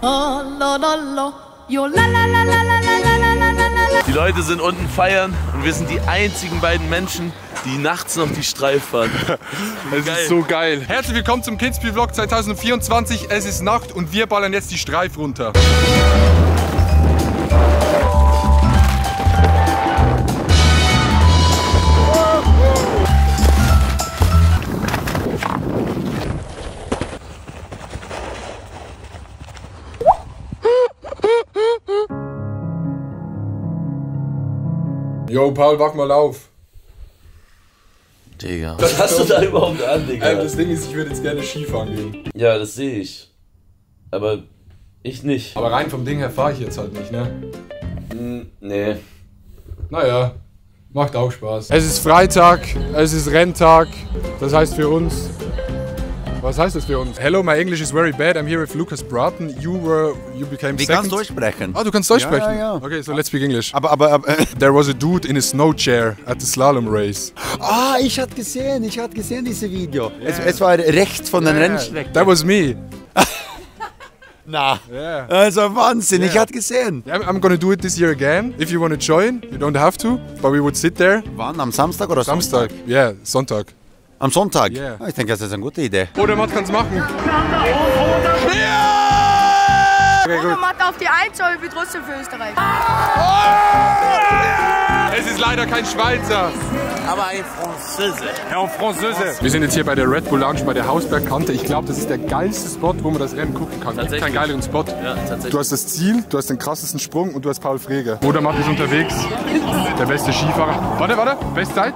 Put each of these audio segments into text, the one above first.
Die Leute sind unten feiern und wir sind die einzigen beiden Menschen, die nachts noch die Streif fahren. Es ist so geil. Herzlich willkommen zum Kitzbühel-Vlog 2024. Es ist Nacht und wir ballern jetzt die Streif runter. Jo, Paul, wach mal auf. Digga. Was hast du da überhaupt an, Digga? Das Ding ist, ich würde jetzt gerne Skifahren gehen. Ja, das sehe ich. Aber ich nicht. Aber rein vom Ding her fahre ich jetzt halt nicht, ne? Nee. Naja, macht auch Spaß. Es ist Freitag, es ist Renntag. Das heißt für uns... Was heißt das für uns? Hello, my English is very bad. I'm here with Lucas Broughton. You became second. Ich kann Deutsch sprechen. Ah, du kannst Deutsch sprechen? Ja. Okay, so let's speak English. Aber There was a dude in a snow chair at the slalom race. ah, ich hatte gesehen dieses Video. Es war rechts von den Rennstrecken. That was me. Na, Yeah. also Wahnsinn, ich Yeah. hatte gesehen. I'm gonna do it this year again. If you want to join, you don't have to, but we would sit there. Wann? Am Samstag oder Samstag. Yeah, Sonntag. Am Sonntag? Yeah. Ah, ich denke, das ist eine gute Idee. Oder Matt kann's machen. Ja! Okay, gut. Matt auf die 1, aber ich bin trotzdem für Österreich. Es ist leider kein Schweizer. Aber ein Französe. Ja, Französe. Wir sind jetzt hier bei der Red Bull Lounge bei der Hausbergkante. Ich glaube, das ist der geilste Spot, wo man das Rennen gucken kann. Es gibt keinen geileren Spot. Ja, tatsächlich. Du hast das Ziel, du hast den krassesten Sprung und du hast Paul Frege. Oder Matt ist unterwegs. Der beste Skifahrer. Warte. Bestzeit?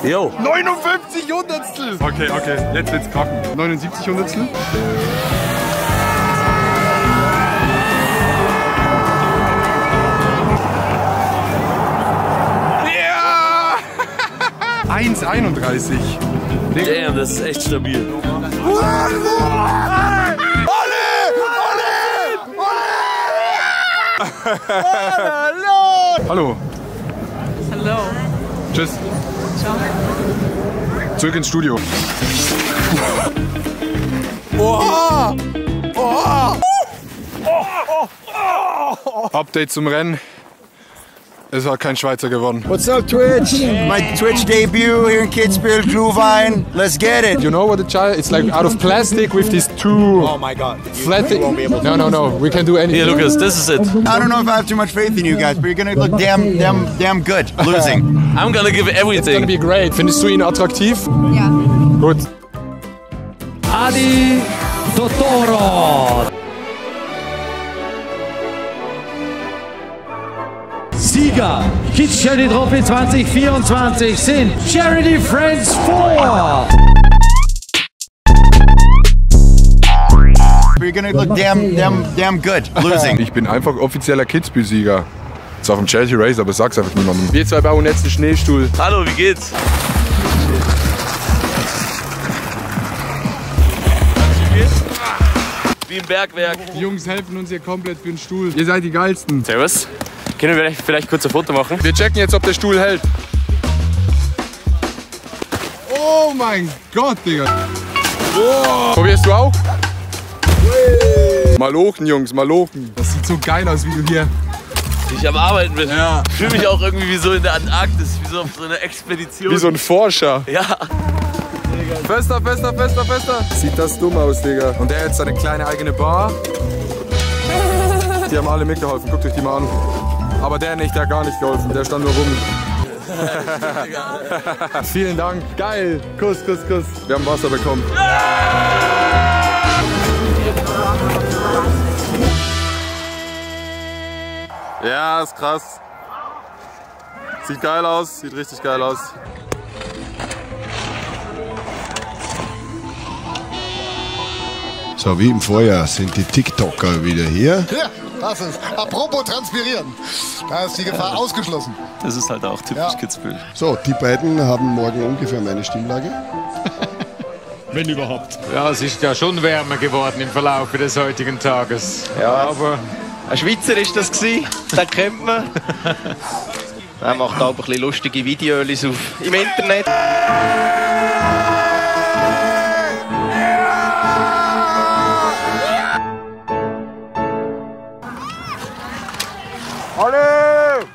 Jo. 59 Hundertstel. Okay, jetzt wird's krachen. 79 Hundertstel. Ja! 1,31. Damn, das ist echt stabil. Hallo. Hallo. Tschüss. Ciao. Zurück ins Studio. Update zum Rennen. Es hat kein Schweizer gewonnen. What's up, Twitch? My Twitch debut here in Kitzbühel, Glühwein. Let's get it. You know what the child? It's like out of plastic with these two Oh my God. flat. No. We can do anything. Here, Lucas, this is it. I don't know if I have too much faith in you guys, but you're gonna look damn good losing. I'm gonna give It's gonna everything. be great. Findest du ihn attraktiv? Ja. Gut. Adi Totoro. Sieger Kids Charity Trophy 2024 sind Charity Friends 4. You're gonna look damn good losing. Ich bin einfach offizieller Kitzbühel-Sieger. Ist auf dem Charity Race, aber sag's einfach niemandem. Wir zwei bauen jetzt einen Schneestuhl. Hallo, wie geht's? Wie im Bergwerk. Die Jungs helfen uns hier komplett für den Stuhl. Ihr seid die geilsten. Servus. Können wir vielleicht kurz ein Foto machen? Wir checken jetzt, ob der Stuhl hält. Oh mein Gott, Digga. Oh. Probierst du auch? Malochen, Jungs, Malochen. Das sieht so geil aus, wie du hier... Ich am Arbeiten bin. Ja. Ich fühle mich auch irgendwie wie so in der Antarktis, wie so auf so einer Expedition. Wie so ein Forscher. Ja. Fester. Sieht das dumm aus, Digga. Und der hat seine kleine eigene Bar. Die haben alle mitgeholfen, guckt euch die mal an. Aber der nicht, der hat gar nicht geholfen, der stand nur rum. Vielen Dank. Geil. Kuss. Wir haben Wasser bekommen. Ja, ist krass. Sieht geil aus, sieht richtig geil aus. So wie im Vorjahr sind die TikToker wieder hier. Ja, das ist. Apropos transpirieren. Da ist die Gefahr ausgeschlossen. Das ist halt auch typisch Kitzbühel. So, die beiden haben morgen ungefähr meine Stimmlage. Wenn überhaupt. Ja, es ist ja schon wärmer geworden im Verlauf des heutigen Tages. Ja, aber Ein Schweizer ist das gewesen, den kennt man. Er macht auch ein bisschen lustige Videos im Internet. Alle!